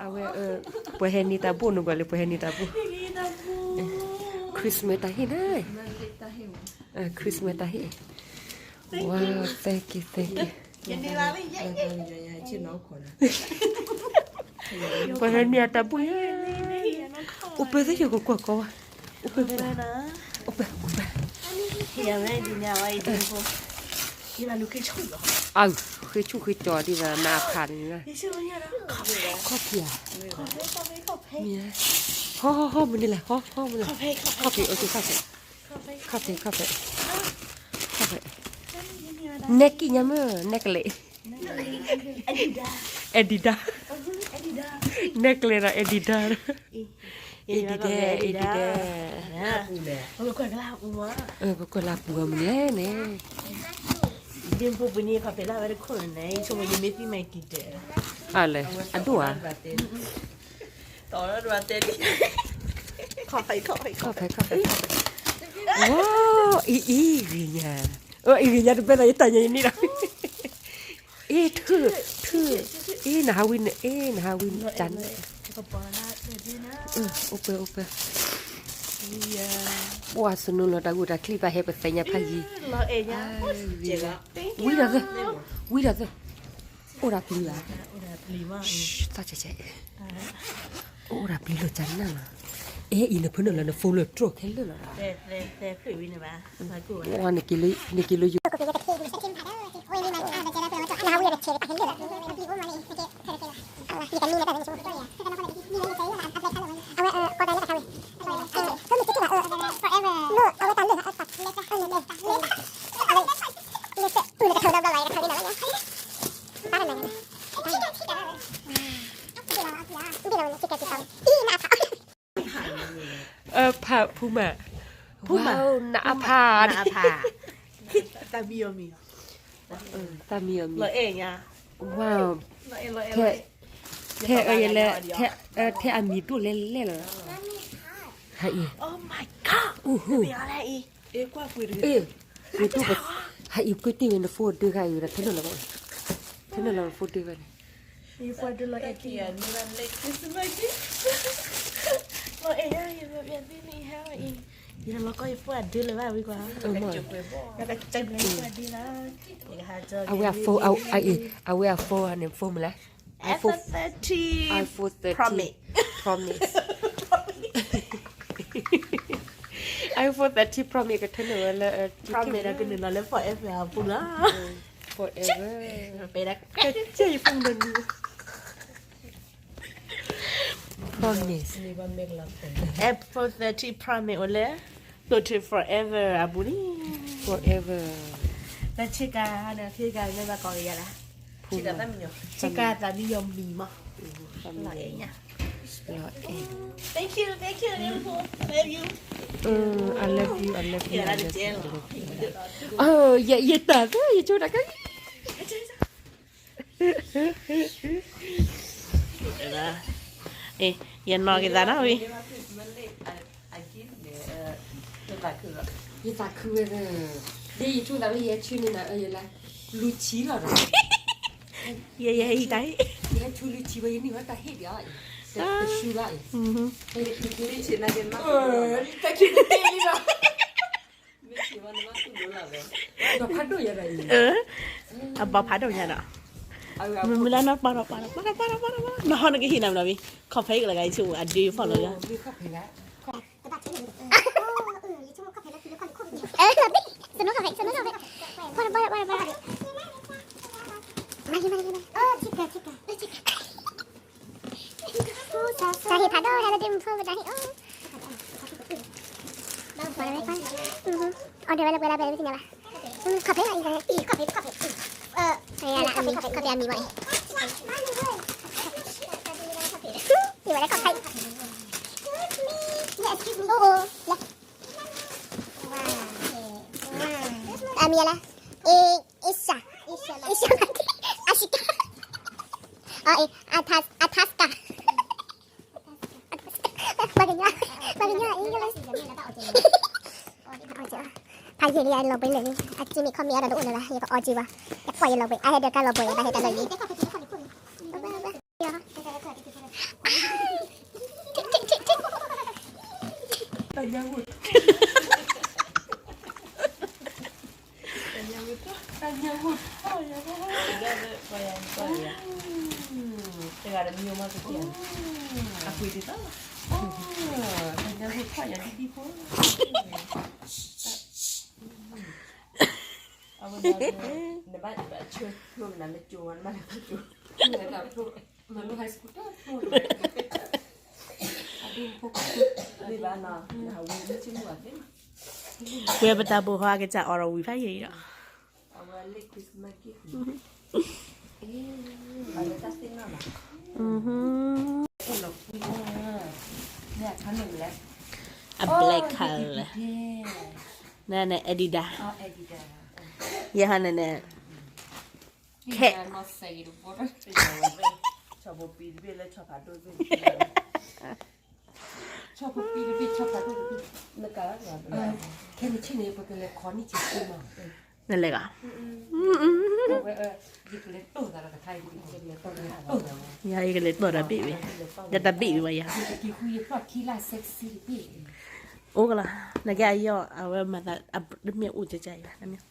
အဝဲ ပှၤဟဲန့ၢ်တၢ်ဘိၣ်နကွၢ်လၢ ပှၤဟဲန့ၢ်တၢ်ဘိၣ် Christmas တၢ်ဟ့ၣ်နၤ Christmas တၢ်ဟ့ၣ် Wow, thank you, thank you. ပှၤဟဲန့ၢ်အတၢ်ဘိၣ် အိၣ်ပၢသ့ၣ်ယကကွၢ်ကီဝဲ အိၣ်ပၢသ့ၣ် အိၣ်ပၢ အိၣ်ပၢ အ ဃ့ဆူၣ်ဃ့ကၠီဒ်သိးနအဖးန့ၣ် ခီၣ်ဖံးဧါ မ့ၢ် ဟီၣ်ဟီၣ်ဟီၣ်မနုၤလဲၣ် ဟီၣ်ဟီၣ်မနုၤလဲၣ် ခီၣ်ဖံး ခီၣ်ဖံး ခီၣ်ဖံး ခီၣ်ဖံး ခီၣ်ဖံး နဲကံၣ်ညါမ့ၢ် နဲကလဲၤ Adidas နဲကလဲၤဒီး Adidas Adidas ဒီး Adidas ပကွၢ်လၢအပူၤအမနုၤလဲၣ်န့ၣ် အလဲၣ် အဒိၣ်ဧါ ခီၣ်ဖံး ခီၣ်ဖံး ခီၣ်ဖံး ဝါ အံၤ အံၤဂ့ၤညါ အံၤဂ့ၤညါတဘဲဒီး ယတၢ်ညါယနံၣ်ဒီး အ့ ထု ထု အ့ နဟးဝံၤန့ၣ် အ့ နဟးဝံၤန့ၣ် တၢ်န့ၣ် အိၣ်ပၢ အိၣ်ပၢ ပှၤစနိလီၤတၢ်ဂိၢ်တၢ်ချံ ပဟဲပသ့ၣ်ညါဖးယံၤ ဝံၤဒီးသၢ ဝံၤဒီးသၢ အိၣ်ဒီးပျံၤဘၣ် သၣ်ဆဲးဆဲး အိၣ်ဒီးပျံၤလိာ်ကနၣ်လီၤ အဲ အံၤနဖုနုာ်လီၤ န phone လၢတြီၢ်ခဲလၢာ်လီၤ နက့ၤလၢယိၤ ဖးဖူမး ဖူမး နအဖး နအဖး တၢ်မံၤအီၤမံၤ တၢ်မံၤအီၤမံၤ ထဲအလဲ ထဲအမံၤဒိၣ်လဲၣ်လဲၣ်လီၤ ဟါအံၤ ဟါအံၤ ပှ့ၤတ့ၢ်ဝဲန phone ဒုးခါအံၤဒီး ထဲနုာ်လီၤဘၣ် ထဲနုာ်လီၤ phone ဒုးခါန့ၣ် လီၤအဲၣ် ယလီၤကီယ phone အဒုးလၢၤဘၣ်ဝံၤကွၢ် အဝဲအ phone အဝဲအ phone န့ၣ် phone မလဲ iPhone thirteen Pro Max Pro Max iPhone thirteen Pro Max ကထၢနုာ်ဝဲလၢ Pro Max ဒီးကနုာ်လီၤလၢ forever အပူၤလီၤ forever ကဲယ phone ဒီးနံၤ Pro Max iPhone thirteen Pro Max အိၣ်လၢ thirteen Forever အပူၤန့ၣ် forever တၢ်ဆ့ကၤ ဆ့ကၤမ့ၢ်ဘၣ်ကီးကယၤလၢ ဆ့ကၤသးမံယီၤမံၤမး လီၤအဲၣ်ညါ Thank you, thank you, Liverpool. Love you. I love you, I love you, I love you. ယတၢ်သ့ ယဆိတၢ်ကဲ ယနီၢ်က့ၤသးနီၢ်ဝံၤ ယသးခုဝဲ ဒ်ယဆိသးလၢယဟဲဆူန့ၣ်နၤ အၢယလၢ လူၤဆံလီၤဒီး ယဲယဲဟံၣ်တၢ်ဟ့ၣ် ယဟဲဆူလူၤဆံဝဲ ယန့ၢ်ဝဲတၢ်ဟ့ၣ်ဒီး တဆူဘၣ်အံၤ တၢ်ခံကတ့ၢ်လံဒီး ဒီးဖးဒိၣ်ယၤဒီးအံၤ အဘီဖးဒိၣ်ညါဒီး မုၢ်မုၢ်လၢနီၢ်ပာ်ထီၣ်ပာ်ထီၣ်ပာ်ထီၣ်ပာ်ထီၣ်ပာ်ထီၣ် နဟီနကဟ့ၣ်နၤမနီၤမံၤ ခီၣ်ဖဲကလၢကဆူအဒုဖီၣ်လီၤလၢ တၢ်ဟ့ၣ်ဖးဒိၣ် ဟဲလၢဒ့မုၣ်ဖိပတၢ်ဟ့ၣ်အိၣ် အီၤဒၣ်ဝဲလၢပှဲၤလၢပှဲၤလၢပသ့ၣ်ညါဘၣ် ခီၣ်ဖဲလီၤအံၤ ခီၣ်ဖဲအမံၤ ခီၣ်ဖဲအမံၤဘၣ်အံၤ အံၤဝဲလၢခီၣ်ဖဲ အိၣ်အိၣ် လဲၤ အမံၤလၢ အ့ အ့ရှါ အ့ရှါ အရှီကာ အ့ အထါစကာ ပှၤကညီ ပှၤကညီ English ဖးယံာ်လံ အလီၤဘှံးလၢာ်လံ အစံမ့ၢ်ခီမ့ၢ်အဒီးတအိၣ်လၢၤဘၣ် ယကအီၣ်က့ၤဝဲ ယကွၢ်ယလီၤဘှံး အဟဲဒီးတၢ်လီၤဘှံး ဘၣ်ဟဲတၢ်လီၤယံၤ တဂၤဒီးပှၤယၤပှၤယၤ, တဂၤဒီးမံမီၢ်တက့ၢ်, အကွံာ်ဒ်သိး, တၢ်ညၣ်ဟူထီၣ်ယၤဒ်ဒ်ဖိ, အဝဲဒၣ်, နဘၣ်ဆၢဖျိမနၤလၢကၠိဝဲ နဘၣ်လဲၤဖျိကၠိ, မၤလိ high school တၢ်ဖျိ, ဝဲပတၢ်ဘိဟီအကစၢ်အီၣ်ဒီးဝံၤဖးယံာ်ဒီး, အဝဲလၢ Christmas gift အ black color, န Adidas, ယဟါနန့ၣ်, ခဲ, နလဲၤဂၤ, ယၤယကလဲၤတီၢ်တၢ်ဘ့ၣ်ဝဲ, ယတၢ်ဘ့ၣ်ဝဲယၤ, အိၣ်ကလီၤ, နကဲအယီၢ် အဝဲမၤသး, တမ့ၢ်အိၣ်ကကါအံၤဘၣ်,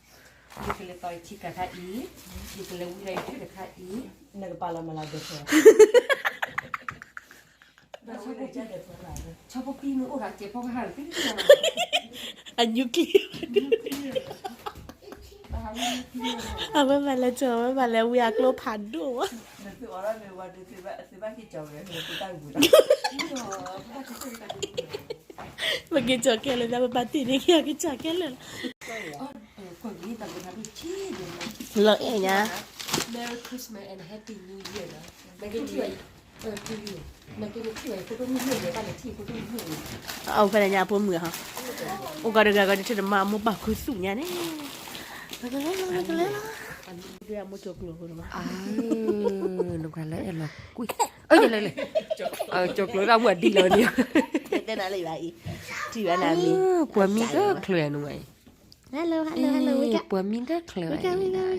ယကလဲၤတီၢ်ယထံကၤခါအံၤ, ယကလဲၤဝံလၢယထံကၤခါအံၤ, နကပာ်လီၤမၤလီၤဒဲးဖဲ အ nuclear, အဝဲမၤလဲၤကၠီၤ အဝဲမၤလဲၤဝံအကျိဖးဒိၣ်ဝဲ, ပက့ၤကၠီၤခဲလၢာ် ပဘၣ်တ့ၢ်န့ၢ်က့ၤအကစၢ်ခဲလၢာ်လီၤ, လီၤအဲၣ်ညါ Merry Christmas and Happy New Year လီၤ, အိၣ်ဖဲလဲၣ်ညါအဖိဒိၣ်မုၣ်ယဲၢ်ဘၣ်လဲၤထံၣ်ဖိဒိၣ်မုၣ်ယဲၢ်, အိၣ်ကီးတဂၤကီးတထံၣ်တမၤအမိၢ်ပာ်ခူသူၣ်ညါန့ၣ်, ပကလဲၤလီၤ ပကလဲၤလီၤ, ဒုးအမိၢ်ကၠိၤကျိၤဖိတမး, နကွၢ်လၢအဲၣ်လီၤကွံာ်, ကၠိၤကျိၤဒၣ်မူအဒံလီၤန့ၣ်, တဲနၤလၢယဘၣ်အံၤ, ထံၣ်ဘၣ်နၤမံၤ, ပှၤမံတၢ်ချၢနဝဲအံၤ, hello hello hello, ပှၤမံတၢ်ချၢ, က့ၤကၠီၤ,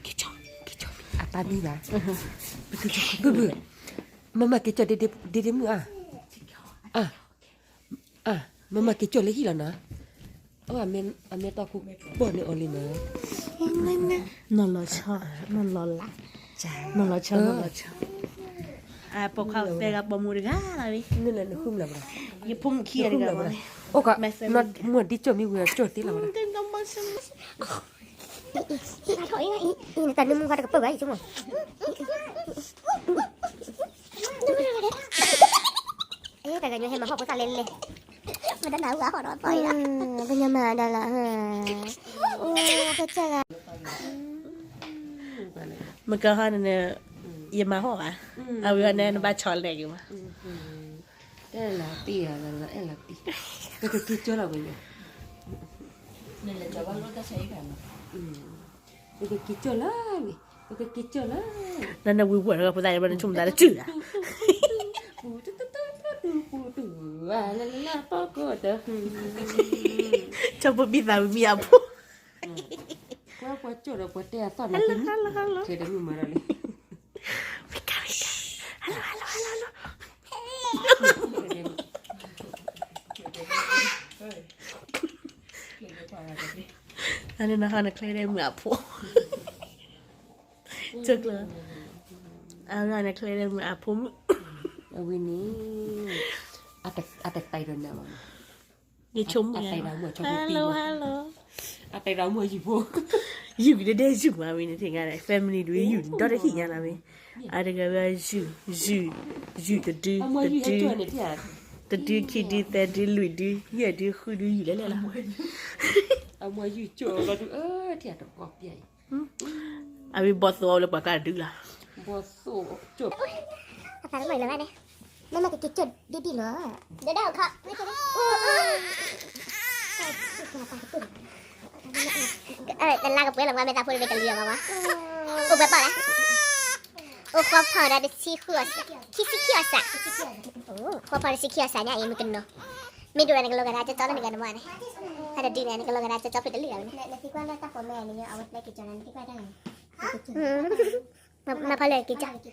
က့ၤကၠီၤ, အပၢ်မံဘၣ်, က့ၤကၠီၤ, မမၤက့ၤကၠီၤဒ့ဒ့မုၣ်ဧါ, မမၤက့ၤကၠီၤလၢဟံၣ်လီၤနီၤ, အမ့ၢ်တီၢ်ခိၣ်ပီၢ်န့ၢ်အီၤလံနီၤ, နီၢ်လီၤဆီ, နီၢ်လီၤလး, နီၢ်လီၤဆီ နီၢ်လီၤဆီ, အပိာ်ခွါအိၣ်သၢဂၤပိာ်မုၣ်တဂၤလီၤ, ယဖိမုၣ်ခံဂၤတဂၤ, အိၣ်က, မုၢ်ဒံကၠီၤမ့ၢ်ဝံၤကၠီၤသ့လီၤဝဲဒၣ် နတၢ်နမူခါတကပၢၢ်ဘၣ်အံၤဆိကမိၣ်, တဂၤညိဟဲမၤဟီၣ်ဖိသၣ်လဲလဲ, မတၤနၢ်ဟူအဟီၣ်ဒီးပီၢ်အံၤ, ပညါမၤဒၣ်လီၤ, အိၣ်ကစၢ်ဂၤ, မကဟီၣ်န့ၣ်, ယမၤဟီၣ်ဘၣ်, အဝဲန့ၣ်နဘၣ်ဆီလဲက့ၤမး, တလီၤတံၢ်, အဲၣ်လီၤတံၢ်, ပကက့ၤကၠီလီၤဝဲ, ပကက့ၤကၠီလီၤဝဲ, ပကက့ၤကၠီလီၤ, နနဝံၤဝဲဖိသၣ်န့ၣ် နဆိကမိၣ်သးတစုၢ်ဧါ, လၢလၢလၢပီၢ်ကီၢ်တၢ်, ကၠီဖိဘံၣ်သးဝံၤမံအဖိ, ပှၤပှၤကၠီဒီးပှၤတဲအသီၣ်န့ၣ်, ထဲတမုၣ်မၤဒီးလံ, ဝံၤကါဝံၤကါ, hello hello hello hello, အန့ၣ်နဟီၣ်နချဲဒဲးမုၢ်အဖိ, ကၠိကျၢ, အန့ၣ်နချဲဒဲးမုၢ်အဖိမုၣ်, အဝဲန့ၣ်, အတတၢ်ဒီးနၤဘၣ်, ယဆိကမိၣ်, hello hello, အတၢ်ဒီးမုၢ်ယုၢ်ဖိ, ယုၢ်ကဒဲဒဲယုၢ်မးဝဲန့ၣ် တဂၤဒီး family ဒုးယုၢ်ဒီတဟံၣ်ညါလီၤဝဲ, အတဂၤဝဲယုၢ်, ယုၢ်, ယုၢ်တဒု, တဒု, တဒုခံဒုသၢဒုလွံၢ်ဒုယဲၢ်ဒုဃုဒုယုၢ်လဲၣ်လဲၣ်လီၤ, အဝဲဘီၣ်သိၣ်အီၤလၢပှၤကျါတဒုလီၤ, ဘီၣ်သိၣ်, အသးတမုာ်လၢၤဘၣ်န့ၣ်, မမကက့ၤကၠီဒ်ဒ်လီၤ, တလါကပှဲၤလီၤ ပှၤမ့ၢ်သးဖိတဘ့ၣ်ကလံၤအီၤဘၣ်ဝဲ, အိၣ်ပှဲၤပီၢ်လဲၣ်, အိၣ်ဃီဖီၣ်ဒီးတဆံဃုအီၤ, ခံဆံခံအီၤစး, ဃီဖီၣ်တဆံခံအီၤစးညါအံၤ မုၢ်ကနီၤ, မ့ၢ်ဒိၣ်ဒီးနကလီၤဂာ်ဒၣ်ကၠီကၠီလၢနဂၤနမါန့ၣ်, ဟဲတဒုန့ၣ် နကလီၤဂာ်ဒၣ်ကၠီကၠီဖုတလံၣ်လီၤဝဲန့ၣ်, မၤဖီလၢက့ၤကၠီ, က့ၤ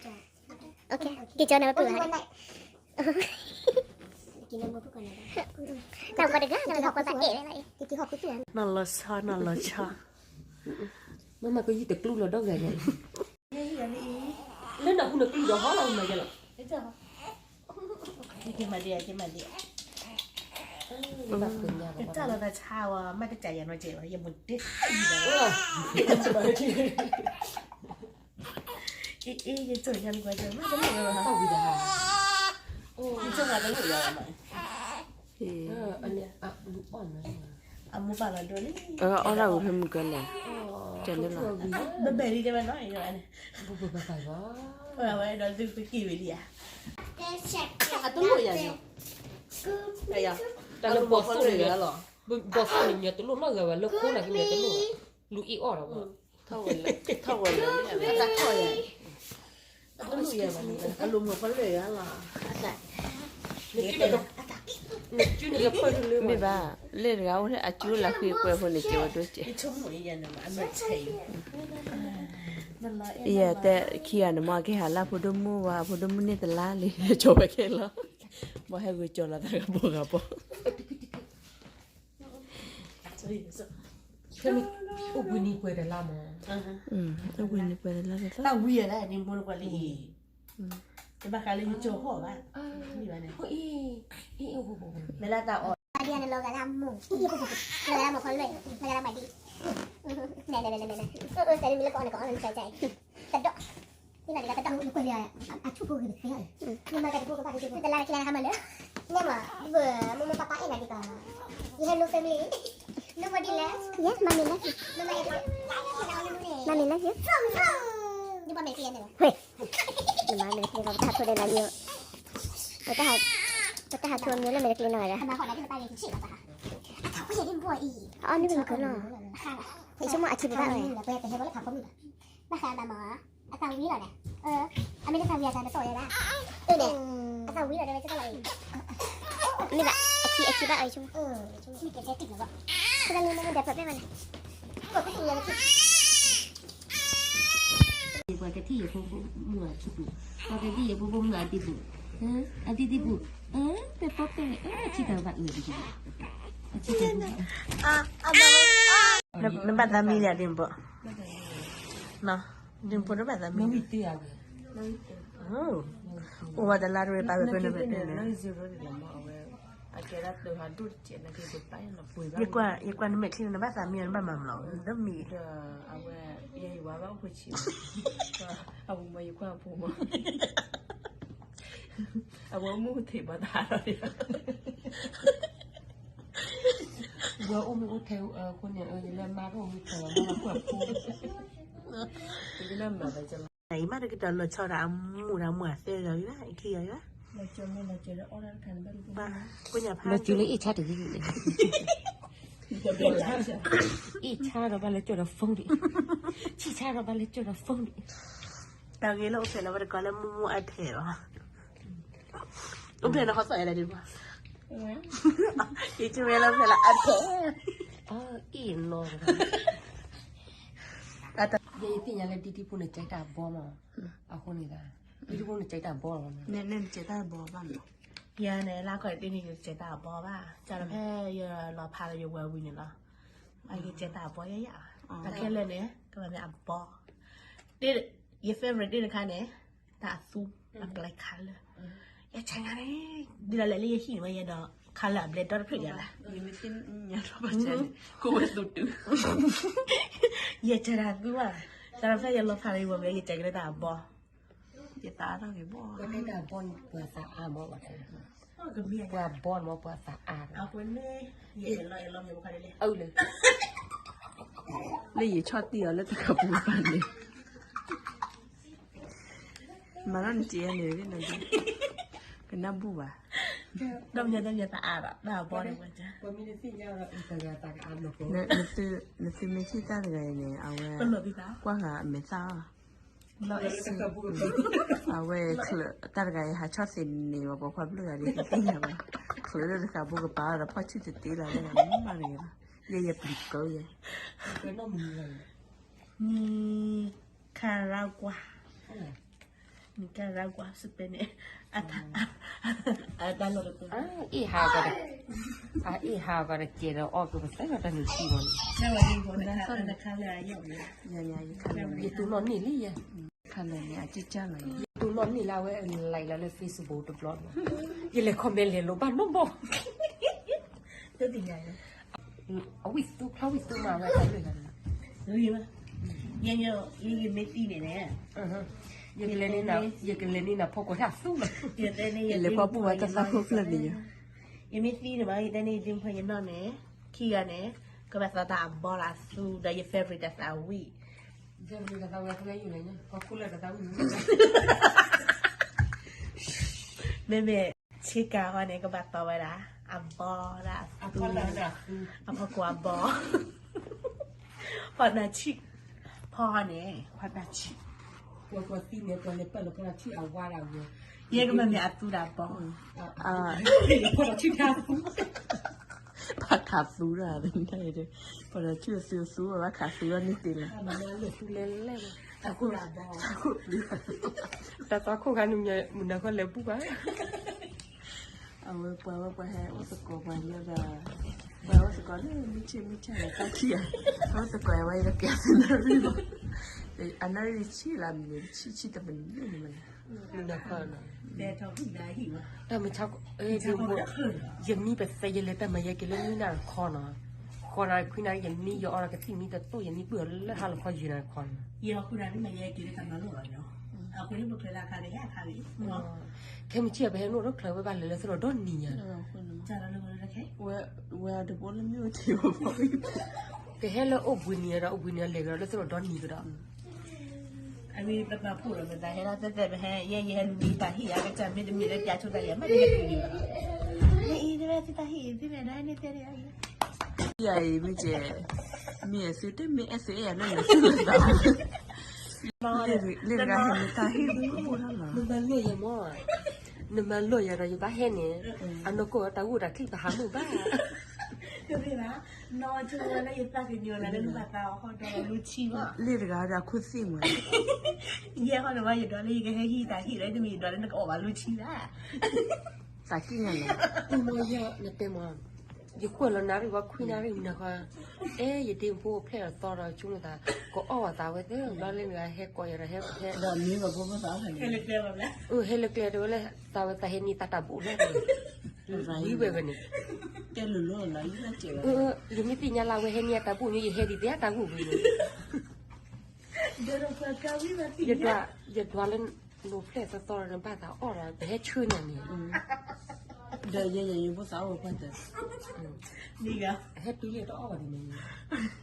ကၠီန့ၣ်ဝဲပှၤ, တၢ်ကီတဂၤ နလီၤကွဲဘၣ်အဲၣ်ဝဲလီၤအံၤ, နလီၤဆီ နလီၤဆီ, မ့မ့ၢ်ကယုၢ်တကျူလီၤဒီဂၤညါအံၤ, လၢနၢ်ဟူနကျူဒီးဟီလီၤမၤယဲလီၤ, ကမၤဒံး, ကမၤဒံး, တၢ်လီၤသးဆါဝဲ မ့ၢ်တကးယၤနီၤကဲး, ယမိၢ်ဒ့, အ့ အ့ ယကၠီၤယၤလၢကွၢ်ကၠီၤ မ့ၢ်တလိၣ်ဝဲဘၣ်, ယကၠီၤယၤတလိၣ်ယၤဘၣ်မး, အမိၢ်ပၢ်လီၤဒိၣ်လံ, အီၣ်ဒၣ်ဝဲဖဲမုၢ်ကၢလဲၣ်, ကဲလၢလီၤ, ဘဲဘဲလံတဲဝဲနီၤ, ဝဲဒီးသုက့ၤဝံၤလံဧါ, အတလိၣ်ယၤ, တၢ်လၢဘီၣ်သိၣ်န့ၣ်, ဘီၣ်သိၣ်န့ၣ် မ့ၢ်တလိၣ်နီတဂၤဘၣ်လၢခိန့ၣ်ကမ့ၢ်တလိၣ်, လူၤအ့ၣ်အီၣ်ဒီးဝဲ, ထီၣ်ဝဲလၢ, ထီၣ်ဝဲလၢ, အတၢ်ထီၣ်ယၤ, အလိၤမုာ်ဖီလၢာ်ယၤလီၤ, မ့ၢ်ဘၣ်, လၢတဂၤအိၣ်ထဲအကၠိလၢဃ့ကွဲးဖိန့ၣ် ကဲဝဲဒိၣ်ကဲး, ယတဲ ခံဂၤန့ၣ်မ့ၢ်ကဟဲဟးလၢအဖိဒိၣ်မုၣ်ဝဲ, အဖိဒိၣ်မုၣ်န့ၢ်တလါလံ ကၠီၤဝဲခဲလီၤ, ဘၣ်ဟဲဂုာ်ကၠီၤလီၤသးဂၤဘီဂၤဘီ အိၣ်ဘှံးနံၤပှဲၤတလါမး, အိၣ်ဘှံးနံၤပှဲၤတလါ, တၢ်ဝံၤယၤလၢနံၤမိၢ်နကွၢ်လံ, တဘၣ်ဃးလၢယကၠီၤဟီၣ်ဘၣ်, မ့ၢ်လၢတၢ်အီၣ်, လီၤဂာ်လၢမိၢ်ဖီလၢာ်, လီၤဂာ်လၢမၤဒ်, နဲနဲနဲနဲ, တၢ်မံၤလၢကအီၣ်န့ၣ်ကအီၣ်လၢနကၠီၤကၠီၤ, တဒိၣ် နကတၢ်အိၣ်ကွဲးလၢ အဆူၣ်ဖိဂ့ၤတသ့, နမၤကတဖိကဘၣ်တသ့, တလါတခံလါဟါမးလၢ, နဲမး, မိၢ်မိၢ်ပၢ်ပၢ်အဲၣ်နၤဒ်သိး, you have no family, nobody left, yes, mommy left you, mommy left you, mommy left you, နဘၣ်မဲာ်က့ၤန့ၣ်လီၤ, နမၤမဲာ်က့ၤ ပတၢ်ဟးထီၣ်ဒဲးနၤယိ, ပတၢ်ဟးထီၣ်မ့ၢ်လၢမဲာ်က့ၤနီၤ, အီၣ်န့ၢ်မုၢ်ကလီၤ, ဆိကမိၣ်အဆံးပဘၣ်ဝဲ, ဘၣ်ဃးဘၣ်မး, အသးဝံၤလီၤန့ၣ်, အမ့ၢ်တသးဝံၤအသးတတီၢ်ယၤဘၣ်, အသးဝံၤလီၤန့ၣ်ဝဲတတီၢ်လီၤအံၤ, မ့ၢ်ဘၣ်, အခံအခံဘၣ်အံၤဆိ, ပှၤကထံၣ်ယဖိမုၣ်အခံပူၤ, ပှၤကထံၣ်ယဖိမုၣ်အခံပူၤ, အဒံၣ်ဒံၣ်ပူၤ, ပဲာ်ဖီပဲာ်, အဆံတၢ်ဘၣ်အၢ, နဘၣ်သးမံလံဒံၣ်ဖိ, ဒံၣ်ဖိနဘၣ်သးမံ, အိၣ်ဝဲတလါတဝဲပာ်ဝဲဖဲနဘၣ်တဲန့ၣ်, ယကွၢ်နမဲာ်ချံန့ၣ် နဘၣ်သးမံအီၤ နဘၣ်မၤမလီၤ, နမံ, အဝဲ, ယကွၢ်အဖိမး, အဝဲမုၢ်ထံးဘၣ်သး, ဝဲအိၣ်မ့ၢ်အိၣ်ထဲအဃိန့ၣ် လၢမါတအိၣ်မ့ၢ်ထဲလီၤ မ့ၢ်ကွၢ်ဖိ, ယမ့ၢ်တကတီၢ်လီၤဆီဒီးအမူဒါမူအသဲလီၤ, အထံၣ်ယၤ, လီၤစၢၤလၢအ့ၣ်ဆါတဂ့ၤန့ၣ်, အ့ၣ်ဆါဒီးဘၣ်လၢကၠီၣ်ဒီး phone ဒံး, ဆံၣ်ဆါဒီးဘၣ်လၢကၠီၣ်ဒီး phone ဒံး, တၢ်ဂ့ၢ်လၢအိၣ်ဖျဲၣ်လီၤဝဲတကီးလၢမူမူအထဲလီၤ, အိၣ်ဖျဲၣ်န့ၣ် ဟီသီၣ်ယဲလဲၣ်ဒံးဘၣ်, ယကဝဲလၢအိၣ်ဖျဲၣ်လၢအထဲ, အ့ၣ်နီၤ, ယသ့ၣ်ညါလၢဒ်ဒံၣ်ဖိန့ၣ် ကဲတၢ်ဘီမး, အဃိန့ၣ်, ဒ်ဒံၣ်ဖိန့ၣ် ကဲတၢ်ဘီလီၤ, နကဲတၢ်ဘီဘၣ်မး, ယၤန့ၣ် လၢကီၢ်တ့ၢ်န့ၣ် ယကဲတၢ်ဘီဘၣ်, ကၢ်လီၤဖဲယလီၤဖးလၢယဝဲဝံၤန့ၣ်လီၤ, အယကဲတၢ်ဘီယၤယၤ, တၢ်ခဲလၢာ်န့ၣ် ကလီၤန့ၣ်အဘီ, ယ favorite တခါန့ၣ် တၢ်အသူ, အ black color, ယဆါညါန့ၣ်, ဒ်လီၤလဲၣ်လၢယဟံၣ်န့ၣ်ဝဲယဲဒီး color အ black ဒီတဖျၢၣ်ယၤလၢ, ယကဲတၢ်သူဘၣ်, ကၢ်လီၤဖဲယလီၤဖးလၢယဝဲဝံၤ ယကဲကလၢတၢ်အဘီ, ယသးအါထီၣ်က့ၤဘီ, ပှၤသးအါမး, ပှၤဘီမး ပှၤသးအါ, အလၢ လၢယဆီၣ်တံၢ်အီၤလၢတၢ်ကပူၤပၤန့ၣ်, မၤထီၣ်နစ့န့ၣ်, ကနၢ်ဘူၣ်ဘၣ်, ဒီးမ့ၢ်သးအါဒီး တၢ်အဘီန့ၣ်, နသုမ့ၢ်ထံၣ်တၢ်တဂၤအံၤန့ၣ် အဝဲ, ကွၢ်ဃာ်အမဲာ်သၣ်အီၤ အဝဲချၢး တၢ်တဂၤအံၤ ဟးဆီၣ်သ့န့ၢ်ဘၣ် ပိာ်ခွါဘျုးဂၤဒ်သ့ၣ်ညါဘၣ်, ချၢးလၢတဃာ်ဘိကပၤဒီး ဖီၣ်ဆူၣ်တတ့လီၤ, မၤတဂ့ၤဘၣ်, ယဲယပျံၤကိးယဲ, နံၣ်ခါရၣ်ကွၢ်, နံၣ်ခါရၣ်ကွၢ် စပဲန့ၣ်, အတၢ် အတၢ်လီၢ်တပၢၢ်, အ့ၣ်ဟးကီးတ, အအ့ၣ်ဟးကီးတကဲဒီးအီၣ်ကပသဲလီၤတၢ်နုၤထံဘီန့ၣ်, ယတူၢ်နီၣ်န့ၢ်လံယဲ, ခါလၢာ်န့ၣ် အကံၢ်ကၢ်လီၤ, ယတူၢ်နီၣ်န့ၢ်လၢအဝဲ like လီၤလၢ Facebook တဘျီ, ယလဲၤ comment လဲၤလိာ်ဘၣ်နီတဘျီ, အဝံၣ်သူဖျါဝံၣ်သူမးဝဲတၢ်လၢာ်, ယမ့ၢ်သံန့ၣ်န့ၣ်, ယကလဲၤန့ၢ်နၤဖီကွီၤထၣ်သူလီၤ, ယလဲၤပှၤဘူၣ်ဝဲတၢ်သးခိၣ်ဖျၢၣ်န့ၣ်, ယမ့ၢ်သံန့ၣ်မး ယတဲန့ၢ်ယဒ့မုၣ်ဖီယနီၢ်န့ၣ်, ခံဂၤန့ၣ်, ကဘၣ်သးတၢ်အဘီလၢအသူဒီးယ favorite တၢ်သးဝံၣ်, မ့မ့ၢ် ဆ့ကၤဃီန့ၣ် ကဘၣ်သီဝဲဒၣ် အဘီလၢအသူ, အဖီခိၣ်အဘီ, ဖီနၤဆံၣ်, ဖီန့ၣ်, ဖီနၤဆံၣ်, ပှၤသံန့ၣ် ပှၤလဲၤပာ်လီၤဖီနၤဆံၣ်အဝါဒၣ်ဝဲ, ယဲကမ့ၢ်မ့ၢ်အသူဒၣ်ဘီ, ဖီနၤဆံၣ်ဖျါသူ ဘၣ်ခးသူဒၣ်, ဖီနၤဆံၣ်အသူအသူ ဘၣ်ခးသူဒၣ်န့ၣ်တ့ၢ်လီၤ, တၢ်သးခိၣ်ခါန့ၣ် မုၢ်နၤခီလဲၤဘူၣ်ဘၣ် အဝဲပှၤဝဲပှၤဟဲအိၣ်သကိးပှၤညီဒီး, ပှၤအိၣ်သကိးလၢမုၢ်ဆ့ၣ်မုၢ်ဆ့ၣ်န့ၣ် တၢ်ခံဂၤ, အိၣ်သကိးဝဲယကဲသနၣ်ရံၣ်ဘၣ်, အနၣ်ရံၣ်တဆံလၢမနုၤတဆံဆံတမနုၤန့ၣ်မနုၤ, တၢ်မုၢ်ဆါ, ယမံပသဲယလဲၤတၢ်မၤယဲက့ၤလၢနွံနၣ်ရံၣ်ခီနီၤ, ဃိးနၣ်ရံၣ်ခွံနၣ်ရံၣ် ယမံယအီဒီးကသံၣ်မံတသိၣ် ယမံပုၢ်အီၤလၢဟါလီၤခီယုၢ်နၣ်ရံၣ်ခီနီၤ, ယမံယအီဒီးကသံၣ်မံတသိၣ် ယမံပုၢ်အီၤလၢဟါလီၤခီယုၢ်နၣ်ရံၣ်ခီနီၤ, ခဲမုၢ်ဆ့ၣ်ပဟဲနအိၣ်ဒီးချၢဝဲဘၣ်လဲၤလၢသရိာ်ဒီနံၤညါ, ဝဲအတဘိလၢမ့ၢ်အိၣ်ထံးဝဲဖီ, ကဟဲလၢအိၣ်ဘှံးနံၤဒီး အိၣ်ဘှံးနံၤလဲၤကဒီးလၢသရိာ်ဒီနံၤကဒီး, အမ့ၢ်ပပာ်ဖှိၣ်ဒီးပသးဟဲလၢသဲသဲပဟဲ ယဲယဟဲလူၤတၢ်ဟံၣ် အကစၢ်မ့တမ့ၢ်လၢပၠးဆိတၢ်ယၤ မ့ၢ်တဟဲလူၤန့ၣ်ဘၣ်, မ့ၢ်အံၤတဝဲသုတၢ်ဟံၣ်အံၤသ့ၣ်န့ၣ် ဒၣ်ဟဲန့ၣ်သ့ၣ်န့ၣ်, ယအံၤမ့ၢ်ကဲ, မ့ၢ်သုတမ့ၢ်အဲၣ်သုအဲၣ်ယၤန့ၣ် သုလၢသး လၢတဂၤဟဲန့ၣ်တၢ်ဟ့ၣ်မူအိၣ်ထီၣ်လီၤ, နမၤလိာ်ယၤမး, နမၤလိာ်ယၤဒီးယဘၣ်ဟဲန့ၣ်, အနီၢ်ကီၢ်တၢ်ဂိၢ်တၢ်ကျံၣ်ပဟးမုၢ်ဘၣ်, လၢတဂၤဒီးခိၣ်သ့ၣ်မး, ယဲဟီန့ၣ်ဝဲယဒွးလၢယကဟဲဟံၣ်တၢ်ဟ့ၣ်လၢတမ့ၢ်ယဒွးလၢနကအီၣ်ဘၣ်လူၤဆံဘၣ်, သးကံၢ်ညါလီၤ, နတဲမး, ယကွၢ်လီၤနၣ်ရံၣ်ဝဲခွံနၣ်ရံၣ်မနၤဃီ, အဲ ယဒ့ဖိဖျဲၣ်လီၤသီဒီးဆိကမိၣ်သး, ကအီၣ်ဘၣ်သးဝဲသ့ၣ် ဘျီလၢနဂၤဟဲကိးယၤဒီးဟဲ, ဟဲလၢကျဲတဲဝဲလၢ သးဝဲသးဟဲန့ၢ်သးတၢ်ဘူၣ်လၢ, ဝံၤဝဲဝဲန့ၣ်, ယမ့ၢ်သ့ၣ်ညါလၢအဝဲဟဲန့ၢ်အတၢ်ဘူၣ်ညါ ယဟဲဒ်သိးအတၢ်ဘူၣ်ဝဲန့ၣ်, ယဒွးလၢ နိဖျဲၣ်သီသီဒီးနဘၣ်သးအီၣ်ဒီး ပဟဲဆှၢနၤန့ၣ်, ဒီးယဲယဖိသးအိၣ်ဝဲပှၢ်တၢၢ်, ဟဲတုၤလၢတအီၣ်ဘၣ်န့ၣ်,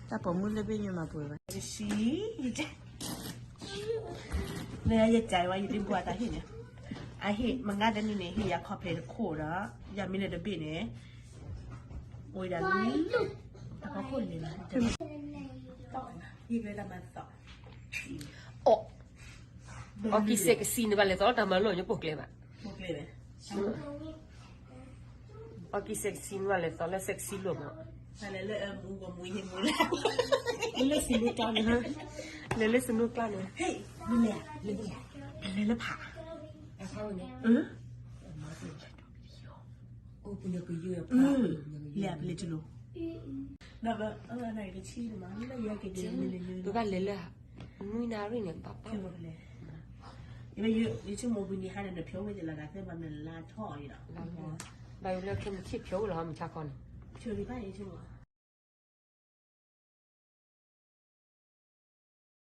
တၢ်ပိာ်မုၣ်လၢဘ့ၣ်ညိမၤပှဲၤဘၣ်, လၢယကဝဲယဒ့ဖိအတၢ်ဟ့ၣ်န့ၣ်, အဟ့ၣ်မငါတနံၤန့ၣ် ဟ့ၣ်ယၤခီၣ်ဖျီတခိၣ်ဒီး, ယမ့ၢ်လၢတဘ့ၣ်န့ၣ်, အိၣ်ဒၣ်လၢ, အဖီခိၣ်န့ၣ်, ယကလဲၤတၢ်မၤသီ အီၣ်ကံၢ်စဲးကဆံန့ၣ်ဘၣ်လဲၤသီလၢတၢ်မၤလိာ်ညါပိာ်ကျဲဘၣ်, အီၣ်ကံၢ်စဲးကဆံန့ၣ်ဘၣ်လဲၤသီလၢစဲးကဆံလိာ်မး, လဲၤလၢစနိကျါန့ၣ်, လဲၤလၢစနိကျါန့ၣ်, လဲၤလၢဖး, လဲၤလၢဖး, လဲၤပလဲၤလိၤ, ပဘၣ်လဲၤလၢ, နွံနၣ်ရံၣ်န့ၣ်, ယဆိကမိၣ်ဝဲန့ၣ် ဟါန့ၣ် နဖျိဝဲသ့ၣ်လီၤဂာ်သ့ၣ်ပှၤမ့ၢ်လါထီၣ်အံၤဒီး, ဘၣ်ယိၣ်လၢခဲမုၢ်ဆ့ၣ်ဖျိဝဲလီၤ မုၢ်ဆါခီန့ၣ်, ဖျိဘၣ်ယဆိကမိၣ်